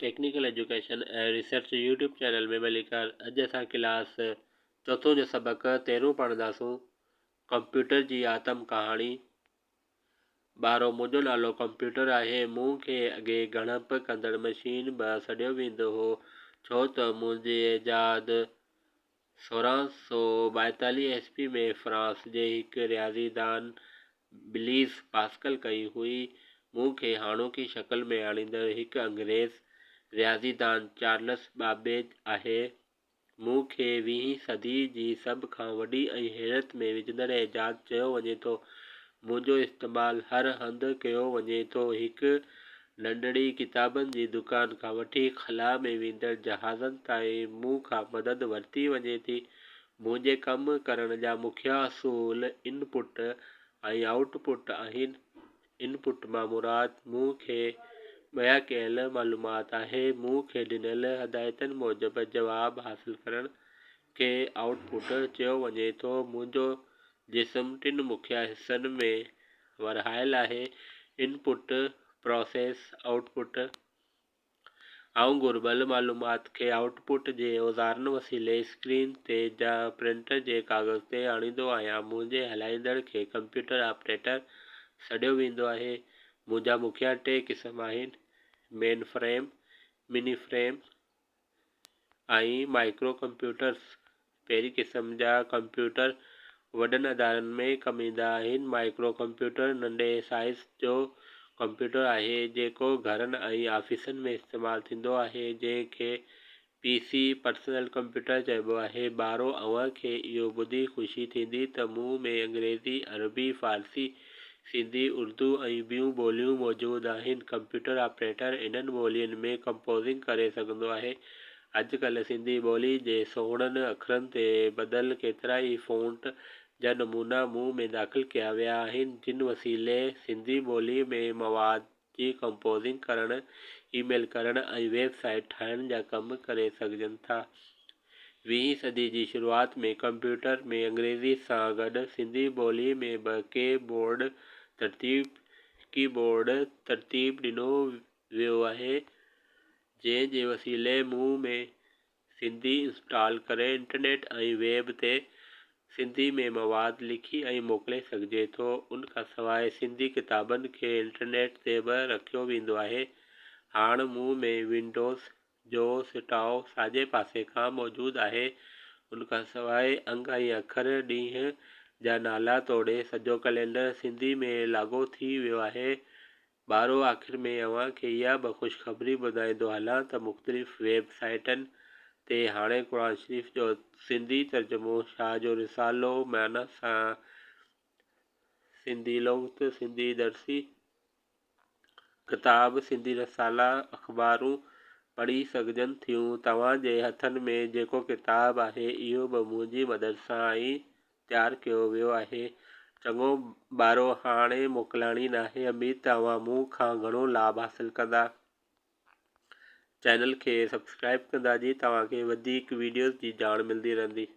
Technical education ۽ research YouTube channel ۾ ڀليڪار اڄ اسان ڪلاس چوٿون جو سبق تيرهون پڙهنداسون ڪمپيوٽر جي آتم ڪهاڻي ٻارو منهنجو نالو ڪمپيوٽر آهي مون کي اڳي ڳڻپ ڪندڙ مشين به سڏيو ويندو هو ڇو ته منهنجي ايجاد 1642 عيسوي ۾ فرانس جي هڪ رياضيدان بليز پاسڪل ڪئي هئي. مون کي هاڻوڪي شڪل ۾ آڻيندڙ هڪ انگريز رياضيدان چارلس بابيج آهي. مون کي ويهين صديء جي سڀ کان وڏي ۽ حيرت ۾ وجهندڙ ايجاد چيو وڃي ٿو. منهنجو استعمال هر هنڌ ڪيو وڃي ٿو. هڪ ننڍڙي ڪتابن جي دڪان کان وٺي خلا ۾ ويندڙ جهازن تائين مون کان مدد ورتي وڃي ٿي. منهنجي ڪم ڪرڻ جا مکيه اصول ان پٽ ۽ آئوٽ پٽ آهن. ان پٽ مان مراد مون کي مهيا ڪيل معلومات آهي. مون کي ڏنل هدايتن موجب جواب حاصل ڪرڻ کي آئوٽ پٽ چيو وڃي ٿو. منهنجو جسم ٽن مکيه حصن ۾ ورهايل آهي، ان پٽ، پراسيس، آئوٽ پٽ. آئون گهربل معلومات کي آئوٽ پٽ جي اوزارن وسيلي اسڪرين تي يا پرنٽر جي ڪاغذ تي آڻيندو آهيان. منهنجي هلائيندڙ کي ڪمپيوٽر آپريٽر سڏيو ويندو آهي. منهنجا مکيه ٽي قسم آهن، main frame, mini frame ۽ micro computers پهرين قسم جا ڪمپيوٽر وڏن ادارن ۾ ڪم ايندا آهن. مائڪرو ڪمپيوٽر ننڍي سائيز جو ڪمپيوٽر آهي جيڪو گهرن ۽ آفيسن ۾ استعمال ٿيندو آهي جنهن کي پي سي، پرسنل ڪمپيوٽر، چئبو آهي. ٻارو اوهان کي اهو ٻڌي خوشي ٿيندي ته مون ۾ انگريزي، عربي، فارسي، سنڌي، اردو ۽ ٻيون ٻوليون موجود آهن. ڪمپيوٽر آپريٽر انهن ٻولين ۾ ڪمپوزنگ ڪري سگهندو آهي. اڄڪلهه سنڌي ٻولي جي سهڻن اکرن تي ٻڌل ڪيترائي فونٽ جا نمونا مون ۾ داخل ڪيا ويا آهن، جن وسيلي سنڌي ٻوليء ۾ مواد جي ڪمپوزنگ ڪرڻ، اي ميل ڪرڻ ۽ ويب سائيٽ ٺاهڻ جا ڪم ڪري سگهجن ٿا. ويهين صدي جي شروعات ۾ ڪمپيوٽر ۾ انگريزي سان گڏ سنڌي ٻوليء ۾ به ڪي بورڊ ترتيب Keyboard ترتيب ڏنو ويو آهي، جنهن جي وسيلي مون ۾ سنڌي انسٽال ڪري انٽرنيٽ ۽ ويب تي سنڌي ۾ مواد لکي ۽ موڪلي سگهجي ٿو. ان کان سواء سنڌي ڪتابن کي انٽرنيٽ تي به رکيو ويندو آهي. هاڻ مون ۾ ونڊوز جو سٽاء ساڄي پاسي کان موجود آهي. ان کان سواء انگ ۽ اکر، ڏينهن جا نالا توڙي سڄو ڪئلينڊر سنڌي ۾ لاڳو ٿي ويو آهي. ٻارو آخر ۾ اوهان کي اها به خوشخبري ٻڌائيندو هلان ته مختلف ويب سائيٽن تي هاڻي قرآن شريف جو سنڌي ترجمو، شاهه جو رسالو معنيٰ سان سنڌي لغت، سنڌي درسي ڪتاب، سنڌي رسالا، اخبارون پڙهي سگهجن ٿيون. توهان جي هٿن ۾ جيڪو ڪتاب آهي اهو به منهنجي مدد سان ئي تيار ڪيو ويو آهي. چڱو ٻارو هاڻي موڪلاڻي ناهي اميد ته اوهان مون کان گهڻو لاڀ حاصل ڪندا. چينل کي سبسڪرائب ڪندا جي توهان کي وڌيڪ ويڊيوز جي ڄاڻ ملدي رهندي.